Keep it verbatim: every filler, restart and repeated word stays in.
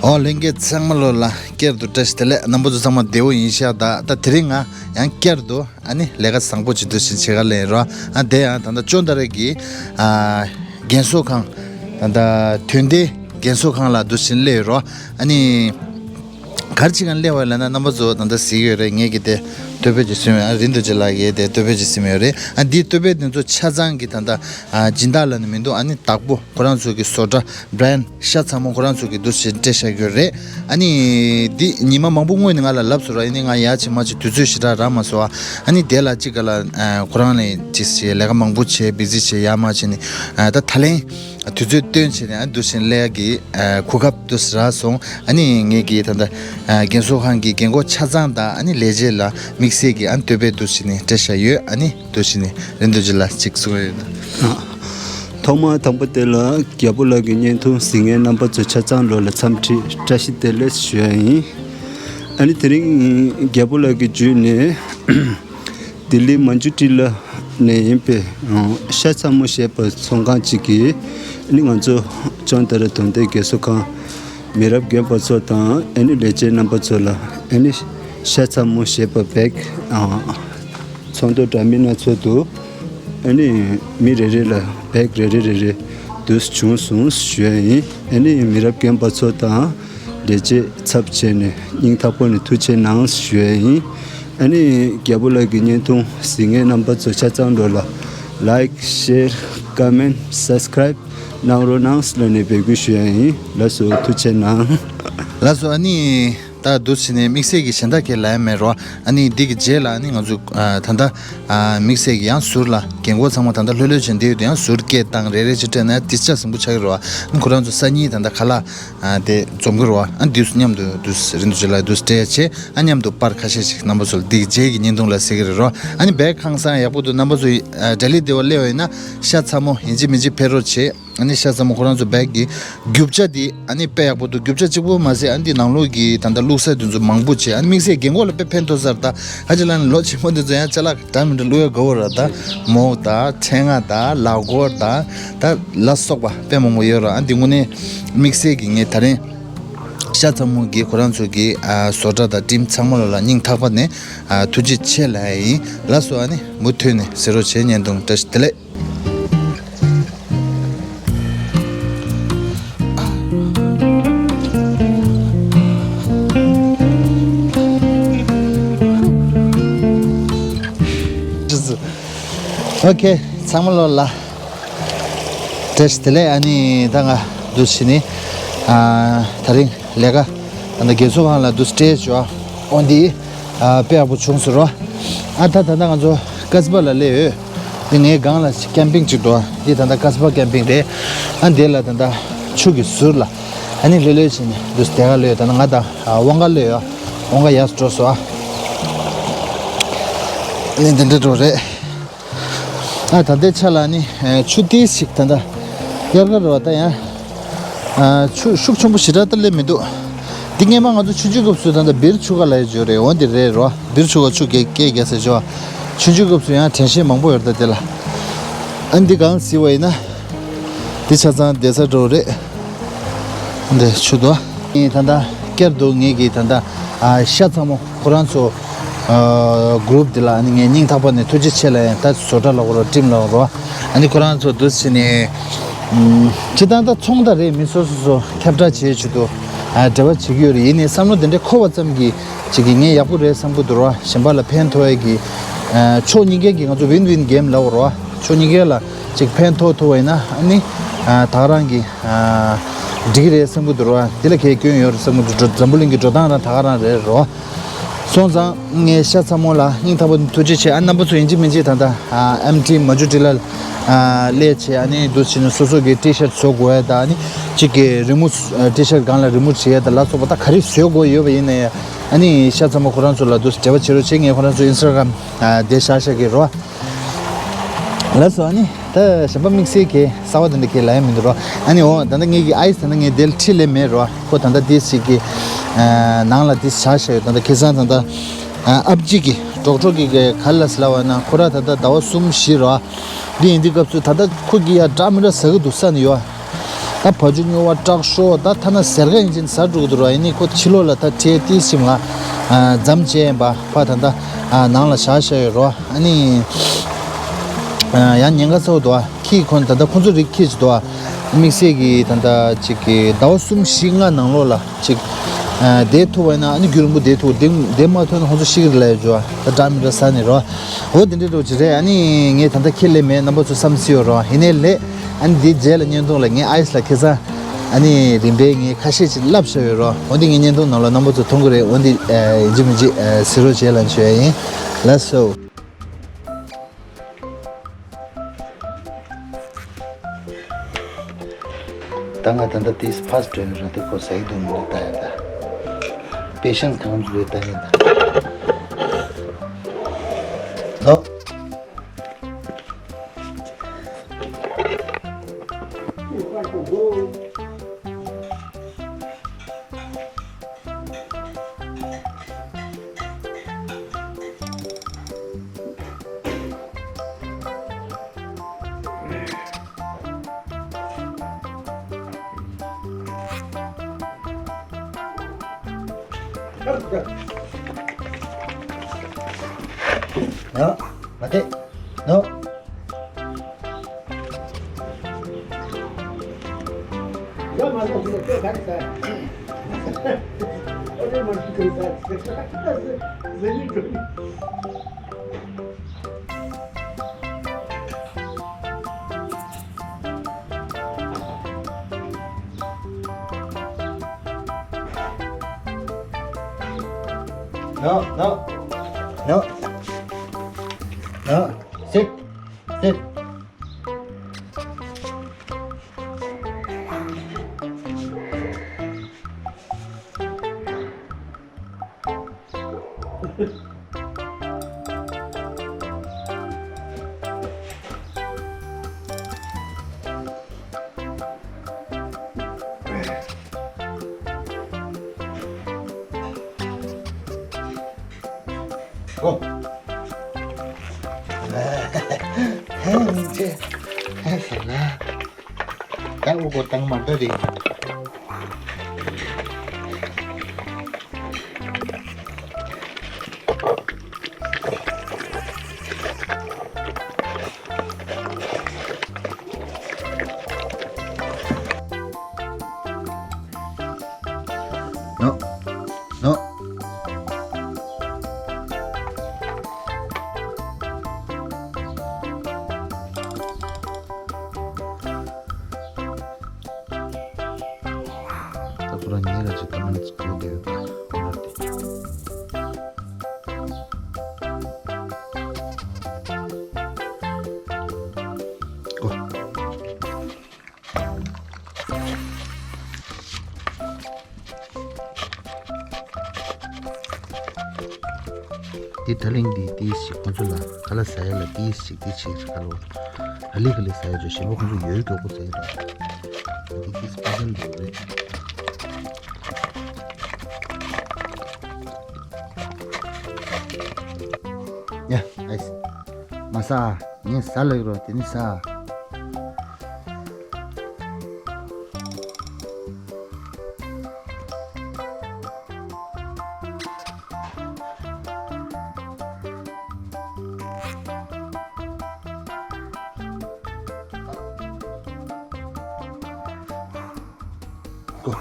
ཨོ་ལྷན་རྒྱས་ཚང་མ་ལོ་ལ་བསྐྱར་དུ་བཀྲ་ཤིས་བདེ་ལེགས། རྣམ་པ་ཚོ་ཚང་མ་བདེ་པོ་ཡིན་ཤག་ད་ད་དེ་རིང་ང་ཡང་བསྐྱར་དུ་ཨ་ནི་ལས་ཀ་བཟང་པོ་ཅིག་འདུག་ཟེར་བྱེད་ག་ལེན་རོགས། ཨ་དེ་ཡང་ད་ལྟ་ཅོན་ཏ་རེ་གི་ཨ་རྒན་གསོ་ཁང་ད་ལྟ་དོན་ལྡན་རྒན་གསོ་ཁང་ལ་འདུག་ཟེར་སླེབས་ཡོད་རོགས། ཨ་ནི་ག་རེ་བྱེད་ག་སླེབས་པ་ལབ་ན་རྣམ་པ་ཚོ་ད་ལྟ་གཟིགས་ཡོད་རེད། ངས་ཀྱི་དེ་སྟོད་ཕད་ཅིག་ཟིན་ཡོད། ཨ་རིན་དུ་ཅི་ལགས་ཀྱིས་དེ་སྟོད་ཕད་ཅིག་ཟིན་ཡོད་རེད། ཨ་འདིའི་སྟོད་ཕད་དེ་ཚོ་ཆ་ཚང་གི་ད་ལྟ་ཨ་སྦྱིན་བདག་ལབ་ནི་མི་འདུག་ཨ་ནི་བདག་པོ་ཁོ་རང་ཚོ་གི་བཟོ་གྲྭ་བྷ་རན་ཌི་ཤ་ཚ་མོ་ཁོ་རང་ཚོ་གི་འདུག་ཟེར་སྤྲད་བཞག་ཡོད་རེད། ཨ་ནི་འདི་ཉི་མ་མང་པོ་སྔོན་ནས་ང་ལ་ལབ་སོང་ར། ཡིན་ནའི་ང་ཡར་ཕྱིན་མར་ཕྱིན་དུས་ཚོད་ཞེ་དྲག་རག་མ་སོང་། ཨ་ནི་དེ་ལ་གཅིག་ག་ལ་ཨ་ཁོ་རང་ནས་ཅིག་བྱས་ལས་ཀ་མང་པོ་བྱས་བི་ཛི་བྱས་ཡར་མར་ཕྱིན་ནས་ཨ་ད་ད་ལན་དུས་ཚོད་བཏོན་བྱས་ནས་ཨ་འདུག་བཞིན་ལས་ཀ་གི་ཨ་གོ་སྐབས་འདུག་རག་སོང་། ཨ་ནི་ངས་ཀྱི་ད་ལྟ་ཨ་རྒན་གསོ་ཁང་གི་རྒན་གོག་ཆ་ཚང་དང་ཨ་ནི་ལས་བྱེད་ལ་དམིགས་བསལ་གྱི་ཨ་སྟོད་ཕད་འདུག་བྱས་ནས་སྤྲད་བཞག་ཡོད། ཨ་ནི་འདུག་བྱས་ནས་རིན་དུ་ཅི་ལགས་ཅིག་གསུང་ཡ་ཡོད་ན། ཐོག་མ་དང་པོ་དེ་ལ་རྒྱལ་པོ་ལགས་ཀྱི་བརྙན་ཐུང་གཟིགས་མཁན་རྣམ་པ་ཚོ་ཆ་ཚང་ལོ་ལ་འཚམས་འདྲི་བཀྲ་ཤིས་བདེ་ལེགས་ཞུ་ཡ་ཡིན། ཨ་ནི་དེ་རིང་རྒྱལ་པོ་ལགས་ཀྱི་བརྒྱུད་ནས་ལྡི་ལི་མན་ཇུ་ཊི་ལ་ནས་ཡིན་པའི་ཤ་ཚ་མོ་ཞེས་པ་ཚོང་ཁང་གཅིག་གིས་ཨ་ནི་ང་ཚོ་ཅོན་ཏ་རེ་དོན་ལྡན་རྒན་གསོ་ཁང་མི་རབས་རྒན་པ་ཚོ་དང་ཨ་ནི་ལས་བྱེད་རྣམ་པ་ཚོ་ལ་ཨ་ནི་ཤ་ཚ་མོ་ཞེས་པ་བེག་ཚོང་དོ་འདྲ་མིན་སྣ་ཚོགས་འདུག་ཨ་ནི་མི་རེ་རེ་ལ་བེག་རེ་རེ་རེ་རེ་འདུག་བྱུང་སོང་ཞུ་ཡ་ཡིན། ཨ་ནི་མི་རབས་རྒན་པ་ཚོ་དང་ལས་བྱེད་ཚབ་བྱས་ནས་སྙིང་ཐག་པ་ནས་ཐུགས་རྗེ་གནང་ཞུ་ཡ་ཡིན། ཨ་ནི་རྒྱལ་པོ་ལགས་ཀྱི་བརྙན་ཐུང་གཟིགས་མཁན་རྣམ་པ་ཚོ་ཆ་ཚང་ལོ་ལ་ལའིཀ་ཤེར་ཀོ་མེན་སབ་སི་ཀ་རའིབ་གནང་རོགས་གནང་ལབ་ནས་འབོད་སྐུལ་ཞུ་ཡ་ཡིན། ལགས་སོ་ཐུགས་རྗེ་གནང་། ལགས་སོ་ཨ་ནི། ད་འདུག་བྱས་ནས་དམིགས་བསལ་གྱི་གཞན་དག་གི་ལབ་ཡ་མེད་རོ། ཨ་ནི་འདི་གི་རྗེས་ལ་ཨ་ནི་ང་ཚོ་ཨ་ད་ལྟ་ཨ་དམིགས་བསལ་གྱི་ཡང་ཟུར་ལ་རྒན་གོག་ཚང་མ་ད་ལྟ་ལྷོད་ལྷོད་བྱས་བསྡད་ཡོད་དུས་ཡང་ཟུར་སྐད་བཏང་རེ་རེ་བྱས་སྤྲད་ན་དེ་ཆ་ཟིང་པོ་ཆགས་ཀྱི་རེད་བ། ཨ་ནི་ཁོ་རང་ཚོ་སང་ཉིན་ད་ལྟ་ཁ་ལག་ཨ་དེ་འཛོམས་ཀྱི་རེད་བ། ཨ་ནི་དུས་སུ་མཉམ་དུ་དུས་རིན་དུ་ཅི་ལ་དུས་སྤྲད་བྱས་ཨ་མཉམ་དུ་པར་ཁ་ཤས་ཤིག་རྣམ་པ་ཚོ་ལ་འདི་གི་རྗེས་ཀྱི་བརྙན་ཐུང་ལ་གཟིགས་ཀྱི་རེད་རོ། ཨ་ནི་བེག་ཧང་སང་ཡག་པོ་འདུག་རྣམ་པ་ཚོ་ཨ་ལྡི་ལི་འདི་བ་སླེབས་པ་ཡིན་ན་ཤ་ཚ་མོ་ཡིན་གཅིག་མིན་གཅིག་ཕེབས་རོགས་བྱེད། ཨ་ནི་ཤ་ཚ་མོ་ཁོ་རང་ཚོ་བེག་གི་རྒྱུ་ཆ་འདི་ཨ་ནི་དཔེ་ཡག་པོ་འདུག་རྒྱུ་ཆ་གཅིག་པོ་མ་ཟད་ཨ་ནི་འདི་ནང་ལོགས་ཀྱི་ད་ལྟ་བླུགས་ས་དེ་ཚོ་མང་པོ་བྱས། ཨ་ནི་དམིགས་བསལ་རྒན་གོག་ལ་དཔེ་ཕན་ཐོགས་ས་རེད། ད་ཧ་ཅང་ལ་ལོ་ཆེན་པོ་འདི་ཚོ་ཡང་ཅ་ལག་འདྲ་མི་འདྲ་བླུགས་ཡ་དགའ་བོ་རེད། ད་མོག་དང་ཕྲེང་བ་དང་ལག་འཁོར་དང་ད་ལ་སོགས་པ་དཔེ་མང་པོ་ཡོད་རེད། ཨ་ནི་འདི་དངོས་གནས་དམིགས་བསལ་གྱི་ངས་ད་རིང་ཤ་ཚ་མོ་གི་ཁོ་རང་ཚོ་གི་ཨ་བཟོ་གྲྭ་དང་ཊིམ་ཚང་མ་ལ་ལ་སྙིང་ཐག་པ་ནས་ཨ་ཐུགས་རྗེ་ཆེ་ལབ་ཡ་ཡིན། ལགས་སོ་ཨ་ནི་མུ་མཐུད་ནས་གཟིགས་རོགས་བྱེད། བརྙན་ཐུང་བཀྲ་ཤིས་བདེ་ལེགས། ཨོ་ཁེ། ཚང་མ་ལོ་ལ་བཀྲ་ཤིས་བདེ་ལེགས། ཨ་ནི་ད་ང་འདུག་བྱས་ནས་ཨ་ད་རིང་ལས་ཀ་ད་ལྟ་རྒན་གསོ་ཁང་ལ་འདུག་སྤྲད་བྱས་འོ་འདི། ཨ་དཔེ་ཡག་པོ་བྱུང་སོང་རོ། ཨ་ད་ད་ལྟ་ང་ཚོ་ཀ་སི་པ་ལ་སླེབས་ཡོད། འདི་ངའི་སྒང་ལ་ཀེམ་པིང་ཅིག་འདུག་འདི་ད་ལྟ་ཀ་སི་པ་ཀེམ་པིང་རེད། ཨ་འདི་ལ་ད་ལྟ་ཆུ་གི་ཟུར་ལ་ཨ་ནི་ལྷོད་ལྷོད་བྱས་ནས་འདུག་སེ་བསྡད་ག་སླེབས་ཡོད། ད་ལྟ་ང་དང་ཨ་དབང་དགའ་སླེབས་ཡོད། དབང་དགའ་ཡར་འགྲོ་སོང་ཨ། ཨ་ནི་འདི་འདྲ་འགྲོ་རེད། ཨ་ད་ལྟའི་ཆ་ལ་ནི་ཨ་ཆུ་ཏོག་ཙམ་ཞིག་ད་ལྟ་དབྱར་ཁ་རེད་བ། ད་ཡང་ཨ་ཆུ་ཤུགས་ཆེན་པོ་ཞེ་དྲག་ད་སླེབས་མི་འདུག་འདི་སྔས་མ་ང་ཚོ་ཆུང་ཆུང་སྐབས་སུ་ད་ལྟ་སྦིར་ཆུ་ཁ་ལབ་ཡ་ཅིག་ཡོད་རེད། འོ་འདི་རེད་རོ། སྦིར་ཆུ་ཁ་ཆུ་རྒྱག་རྒྱག་རྒྱག་ཟེར་ཅིག་ཡོད། ཆུང་ཆུང་སྐབས་སུ་ཡང་དྲན་ཤེས་མང་པོ་ཡོད་རེད་ད་དེ་ལ། ཨ་འདི་གང་གཟིགས་པ་ཡིན་ན། འདི་ཆ་ཚང་བསྡད་ས་འདྲ་བོ་རེད། འདི་ཆུ་དོ། ངས་ད་ལྟ་བསྐྱར་དུ་ངེད་ཀྱིས་ད་ལྟ་ཨ་ཤ་ཚ་མོ་ཁོ་རང་ཚོ་ཨ་གུ་རུབ་འདི་ལ་ཨ་ནི་ངས་སྙིང་ཐག་པ་ནས་ཐུགས་རྗེ་ཆེ་ལབ་ཡིན། ད་བཟོ་གྲྭ་ལབ་དགོས་རེད་ཊིམ་ལབ་དགོས་རེད། ཨ་ནི་ཁོ་རང་ཚོ་འདུག་སེ་བྱས་ནས་ཨམ་སྤྱིར་བཏང་ད་ཚོང་ད་རེད། མི་སོ་སོ་སོ་ཁྱབ་བསྒྲགས་བྱེད་ཆེད་དུ་ཨ་འབྲེལ་བ་བྱེད་ཀྱི་ཡོད་རེད། ཡིན་ནའི་བསམ་བློ་དེ་འདྲའི་འཁོར་བ་ཙམ་གྱིས་ཅིག་གིས་ངས་ཡག་པོ་རེད་བསམ་གྱི་འདུག་ར། གཞན་པ་ལ་ཕན་ཐོགས་ཡས་ཀྱི་ཨ་ཕྱོགས་གཉིས་ཀའི་གི་ང་ཚོ་ཝིན་ཝིན་གེམ་ལབ་དགོས་ར། ཕྱོགས་གཉིས་ཀའི་ལ་ཅིག་ཕན་ཐོགས་ཐུབ་པ་ཡིན་ན་ཨ་ནི་ཨ་ད་ག་རང་གི་ཨ་འགྲིག་གི་རེད་བསམ་གྱི་འདུག་ར། དེ་ལ་གས་སྐྱོན་ཡོད་རེད་བསམ་གྱི་འདུག་འཛམ་བུ་གླིང་གི་འགྲོ་སྟངས་རང་ད་ག་རང་རེད་ར། སོང་ཙང་ངས་ཤ་ཚ་མོ་ལ་སྙིང་ཐག་པ་ནས་ཐུགས་རྗེ་ཆེ། ཨ་རྣམ་པ་ཚོ་ཡིན་གཅིག་མིན་གཅིག་ད་ལྟ་ཨ་ཨེམ་ཊི་མ་ཇུ་ཊི་ལ་ཨ་སླེབས་བྱས་ཨ་ནི་འདུག་བྱས་ནས་སོ་སོ་གི་ཊི་ཤར་བཟོ་དགོས་ཡ་དང་ཨ་ནི་གཅིག་གི་རི་མུ་ཊི་ཊི་ཤར་སྒང་ལ་རི་མུ་ཊི་ཊི་བྱེད་ཡ་དང་ལ་སོགས་པ་ད་ག་རེ་བཟོ་དགོས་ཡོད་པ་ཡིན་ན་ཡང་ཨ་ནི་ཤ་ཚ་མོ་ཁོ་རང་ཚོ་ལ་འདུག་འབྲེལ་བ་བྱེད་རོགས་བྱེད། ངས་ཁོ་རང་ཚོ་ཨིན་སི་ཊ་གྷ་རམ་ཨ་དེ་བཞག་བཞག་གི་རོ། ལགས་སོ། ཨ་ནི་ད་གཞན་པ་དམིགས་བསལ་གྱི་གསར་པ་དེ་འདྲ་གི་ལབ་ཡ་མི་འདུག་རོ། ཨ་ནི་འོ་ད་ལྟ་ངེད་ཀྱི་ཨའི་སི་ད་ལྟ་ངས་དེ་ལ་ཁྲིད་ལེ་མེད་རོ། ཁོ་ད་ལྟ་དེ་ཞིག་གི་ཨ་ནང་ལ་དེ་བཞག་བཞག་ཡོད། ད་ལྟ་ཁ་སང་ད་ལྟ་ཨ་ཨབ་ཇི་གི་ཌོག་ཊར་གི་ག་ལ་སླ་བ་ན་ཁོ་ར་ད་ལྟ་ཟླ་བ་གསུམ་བཞི་རོ། འདི་ཡིན་དུས་སྐབས་སུ་ད་ལྟ་ཁོ་གི་ཡ་འདྲ་མི་འདྲ་ཟ་གི་འདུག་ས་ནི་ཡོད། ད་བ་ཕྱུགས་སྨྱུག་བ་སྐྲག་ཤོག་ད་ཐ་ན་ཟེར་ག་ཡིན་ཅིན་ཟ་འགྲོ་གི་འདུག་ར། ཡིན་ནི་ཁོ་ཕྱི་ལོགས་ལ་ད་ཁྲལ་ཏིས་ཅིམ་ལ་འཛམ་བྱས་ཡིན་པ་ཕ་ད་ད་ནང་ལ་བཞག་བཞག་ཡོད་རོ། ཨ་ནི་ཡང་ཉེན་ཁ་ཚ་བོ་འདུག་ཨ་ཁྱི་ཁོ་ད་ད་ཁོ་ཚོ་རིགས་ཁྱི་ཅིག་འདུག་ཨ་དམིགས་བསལ་གྱི་ད་ད་ཅིག་གི་ཟླ་བ་གསུམ་བཞི་ལྔ་ནང་ལོགས་ལ་ཅིག་བསྡད་ཐུབ་པ་ཡིན་ན། ཨ་ནི་རྒྱུན་རིང་པོ་བསྡད་ཐུབ། བསྡད་མ་ཐུབ་ན་ཁོ་ཚོ་ཤི་གི་རེད་ལབ་ཡོད་ཅོ། ད་འདྲ་མི་འདྲ་ཟ་ནི་རོ། འོ་དེ་འདྲའི་འགྲོ་ཅི་རེད། ཨ་ནི་ངས་ད་ལྟ་ཁྱེད་ལས་མེད། རྣམ་པ་ཚོ་བསམ་སྲིད་ཡོད་རོ། ཡིན་ནའི་ལས་ཨ་ནི་དེའི་རྗེས་ལ་བརྙན་ཐུང་ལ་ངས་ཨའི་སི་ལ་ཁེ་ས་ཨ་ནི་རིམ་པས་ངས་ཁ་ཤས་ཅིག་ལབ་བཞག་ཡོད་རོ། འོ་དེ་ངས་བརྙན་ཐུང་ནང་ལ་རྣམ་པ་ཚོ་མཐོང་གི་རེད། འོ་འདི་ཡིན་གཅིག་མིན་གཅིག་གཟིགས་རོགས་བྱེད་ལབ་ཞུ་ཡ་ཡིན། ལགས་སོ། ད་ང་ད་ལྟ་དེས་ཕ་སི་ཊི་ཡོད་ར། དེ་ཁོ་ཟ་ཡི་འདུག་མི་འདུག་ལྟ་ཡ། ད་པེ་ཤན་གང་འདུག་ལྟ་ཡ་ད། ནོ། ཡ། མ་དེ། ནོ། ཡ་མ་ལོ་ཟེར་ཏེ་ག་རེ་ཟ། ཨོ་རེ་མ་ཟེར་ཏེ་ཟ། ཟ་ཡི་འགྲོ། No, no. No. No. Sit. Sit. ཨོ། ཧེ་ང་ཚོ་ཧེ་ཟེར་ན། ད་འུ་གོ་དང་མ་འདྲ་རེད། ནོ། ནོ། ད་ཁོ་རང་ཉལ་ར་ཅིག་ད་མ་ནི་ཅིག་འགྲོ་བསྡད་ཡོད་པ། ཀོ། འདི་ད་ལིང་འདི་ཏིས་ཞིག་ཁོང་ཚོ་ལ་ཁ་ལག་ཟ་ཡ་ལ་ཏིས་ཞིག་འདི་ཞིག་ཁ་ལོ། ཨ་ལི་ཁ་ལི་ཟ་ཡ་ཅོ་ཞིམ་པོ་ཁོང་ཚོ་ཡོད་མགྱོགས་པོ་ཟ་ཡ་རེད། འདི་ཏིས་པ་སན་འདི་རེད། ཡ་ཨའི་སི་མ་ཟ། ངས་ཟ་ལེགས་རོ་དེ་ནི་ཟ། ཀོ།